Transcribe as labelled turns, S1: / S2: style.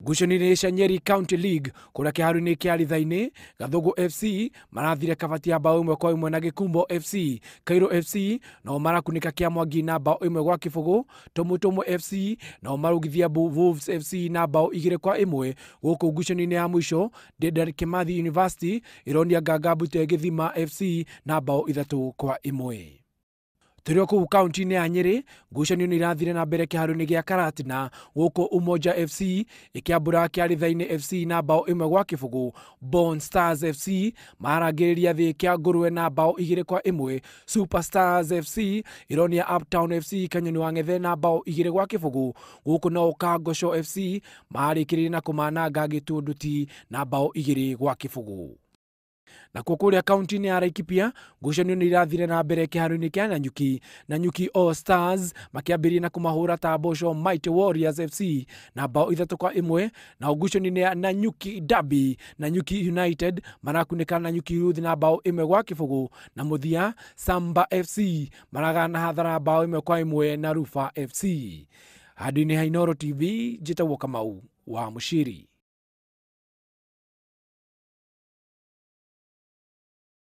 S1: Ngucanio-inĩ cia Nyeri County League kũrĩa kĩharo-inĩ kĩa Rithainĩ, Gathugu FC marathire Kabati ya bao 1-1 na Gĩkumbo FC. Cairo FC nao marakunĩka Kĩamwangi na bao 1-0. Tũmũ FC nao marũgithia Wolves FC na bao 2-1. Gũkũ ngucanio-inĩ ya mũico, Dedan Kimathi University ĩronia Nganga Mbute Gĩthima FC na bao 3-1. Tũrĩ o kũu kaunti-inĩ ya Nyĩrĩ, ngucanio nĩ irathire na mbere kĩharo-inĩ gĩa Karatina, gũkũ Umoja FC ĩkĩambũra Kĩarĩthainĩ FC na bao 1-0. Bon Stars FC marangĩrĩria thĩ kĩa Ngũrwe na bao 2-1. Super Stars FC ĩronia Uptown FC Kanyoni wa Ng'ethe na bao 2-0. Gũkũ nao Kangoco FC marĩkĩrĩria na kũmananga Gĩtũnduti na bao 2-0. Nakuo kũrĩa kaunti-inĩ ya Laikipia, ngucanio nĩ irathire na mbere kĩharo-inĩ kĩa Nanyuki. Nanyuki All Stars makĩambĩrĩria na kũmahũra Tambosho Mighty Warriors FC na bao 3-1. Nao ngucanio-inĩ ya Nanyuki Derby, Nanyuki United marakunĩka Nanyuki Youth na bao 1-0. Na mũthia Samba FC maragana hathara bao 1-1 na Rufa FC. Handũ-inĩ ha Inooro TV, njĩtagwo Kamau wa Mũciri.